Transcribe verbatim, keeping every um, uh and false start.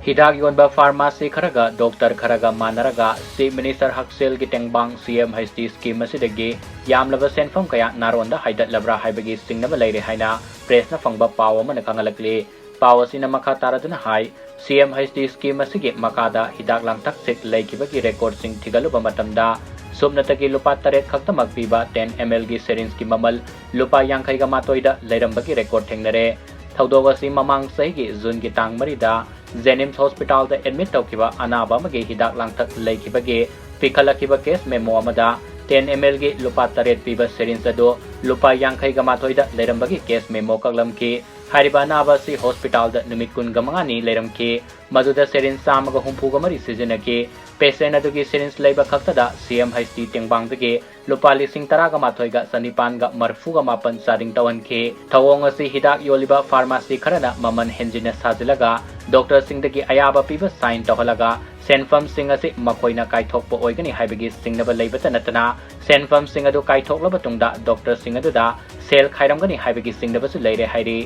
ꯍꯤꯗꯥꯛ ꯌꯣꯟꯕ ꯐꯥꯔꯃꯥꯁꯤ ꯈꯔꯒ ꯗꯣꯛꯇꯔ ꯈꯔꯒ ꯃꯥꯟꯅꯔꯒ ꯆꯤꯐ ꯃꯤꯅꯤꯁꯇꯔ ꯍꯛꯁꯦꯜꯒꯤ ꯇꯦꯡꯕꯥꯡ ꯁꯤ ꯑꯦꯝ ꯍꯩꯆ ꯗꯤ ꯁ꯭ꯀꯤꯝ ꯑꯁꯤꯗꯒꯤ ꯌꯥꯝꯂꯕ ꯁꯦꯟꯐꯝ ꯀꯌꯥ ꯅꯥꯔꯣꯟꯗ ꯍꯥꯏꯗꯠꯂꯕ꯭ꯔꯥ ꯍꯥꯏꯕꯒꯤ ꯆꯤꯡꯅꯕ ꯂꯩꯔꯦ ꯍꯥꯏꯅ ꯄ꯭ꯔꯦꯁꯅ ꯐꯪꯕ ꯄꯥꯎ ꯑꯃꯅ ꯈꯪꯍꯜꯂꯛꯂꯤ꯫ ꯄꯥꯎ ꯑꯁꯤꯅ ꯃꯈꯥ ꯇꯥꯔꯗꯨꯅ ꯍꯥꯏ, ꯁꯤ ꯑꯦꯝ ꯍꯩꯆ ꯗꯤ ꯁ꯭ꯀꯤꯝ ꯑꯁꯤꯒꯤ ꯃꯈꯥꯗ ꯍꯤꯗꯥꯛ ꯂꯥꯡꯊꯛ ꯁꯤꯠ ꯂꯩꯈꯤꯕꯒꯤ ꯔꯦꯀꯣꯔꯗꯁꯤꯡ ꯊꯤꯒꯠꯂꯨꯕ ꯃꯇꯝꯗ ꯁꯨꯞꯅꯇꯒꯤ ꯂꯨꯄꯥ ꯇꯔꯦꯠ ꯈꯛꯇꯃꯛ ꯄꯤꯕ ꯇꯦꯟ ꯑꯦꯝ ꯑꯦꯜꯒꯤ ꯁꯦꯔꯤꯟꯁꯀꯤ ꯃꯃꯜ ꯂꯨꯄꯥ ꯌꯥꯡꯈꯩꯒ ꯃꯥꯊꯣꯏꯗ ꯂꯩꯔꯝꯕꯒꯤ ꯔꯦꯀꯣꯔꯗ ꯊꯦꯡꯅꯔꯦ꯫ ꯊꯧꯗꯣꯛ ꯑꯁꯤ ꯃꯃꯥꯡ ꯆꯍꯤꯒꯤ ꯖꯨꯟꯒꯤ ꯇꯥꯡ ꯃꯔꯤꯗ ꯖꯦꯅꯤꯝꯁ ꯍꯣꯁꯄꯤꯇꯥꯜꯗ ꯑꯦꯗꯃꯤꯠ ꯇꯧꯈꯤꯕ ꯑꯅꯥꯕ ꯑꯃꯒꯤ ꯍꯤꯗꯥꯛ ꯂꯥꯡꯊꯛ ꯂꯩꯈꯤꯕꯒꯤ ꯄꯤꯈꯠꯂꯛꯈꯤꯕ ꯀꯦꯁ ꯃꯦꯃꯣ ꯑꯃꯗ ꯇꯦꯟ ꯑꯦꯝ ꯑꯦꯜꯒꯤ ꯂꯨꯄꯥ ꯇꯔꯦꯠ ꯄꯤꯕ ꯁꯦꯔꯤꯟꯁ ꯑꯗꯨ ꯂꯨꯄꯥ ꯌꯥꯡꯈꯩꯒ ꯃꯥꯊꯣꯏꯗ ꯂꯩꯔꯝꯕꯒꯤ ꯀꯦꯁ ꯃꯦꯃꯣ ꯀꯛꯂꯝꯈꯤ꯫ ꯍꯥꯏꯔꯤꯕ ꯑꯅꯥꯕ ꯑꯁꯤ ꯍꯣꯁꯄꯤꯇꯥꯜꯗ ꯅꯨꯃꯤꯠ ꯀꯨꯟꯒ ꯃꯉꯥꯅꯤ ꯂꯩꯔꯝꯈꯤ꯫ ꯃꯗꯨꯗ ꯁꯦꯔꯤꯟꯁ ꯆꯥꯝꯃꯒ ꯍꯨꯝꯐꯨꯒ ꯃꯔꯤ ꯁꯤꯖꯤꯟꯅꯈꯤ꯫ ꯄꯦꯁꯦꯟ ꯑꯗꯨꯒꯤ ꯁꯦꯔꯤꯟꯁ ꯂꯩꯕ ꯈꯛꯇꯗ ꯁꯤ ꯑꯦꯝ ꯍꯩꯆ ꯗꯤ ꯇꯦꯡꯕꯥꯡꯗꯒꯤ ꯂꯨꯄꯥ ꯂꯤꯁꯤꯡ ꯇꯔꯥꯒ ꯃꯥꯊꯣꯏꯒ ꯆꯅꯤꯄꯥꯟꯒ ꯃꯔꯤꯐꯨꯒ ꯃꯥꯄꯟ ꯆꯥꯗꯤꯡ ꯇꯧꯍꯟꯈꯤ꯫ ꯊꯧꯑꯣꯡ ꯑꯁꯤ ꯍꯤꯗꯥꯛ ꯌꯣꯜꯂꯤꯕ ꯐꯥꯔꯃꯥꯁꯤ ꯈꯔꯅ ꯃꯃꯜ ꯍꯦꯟꯖꯤꯟꯅ ꯁꯥꯖꯤꯜꯂꯒ ꯗꯣꯛꯇꯔꯁꯤꯡꯗꯒꯤ ꯑꯌꯥꯕ ꯄꯤꯕ ꯁꯥꯏꯟ ꯇꯧꯍꯜꯂꯒ ꯁꯦꯟꯐꯝꯁꯤꯡ ꯑꯁꯤ ꯃꯈꯣꯏꯅ ꯀꯥꯏꯊꯣꯛꯄ ꯑꯣꯏꯒꯅꯤ ꯍꯥꯏꯕꯒꯤ ꯆꯤꯡꯅꯕ ꯂꯩꯕꯇ ꯅꯠꯇꯅ ꯁꯦꯟꯐꯝꯁꯤꯡ ꯑꯗꯨ ꯀꯥꯏꯊꯣꯛꯂꯕ ꯇꯨꯡꯗ ꯗꯣꯛꯇꯔꯁꯤꯡ ꯑꯗꯨꯗ ꯁꯦꯜ ꯈꯥꯏꯔꯝꯒꯅꯤ ꯍꯥꯏꯕꯒꯤ ꯆꯤꯡꯅꯕꯁꯨ ꯂꯩꯔꯦ ꯍꯥꯏꯔꯤ꯫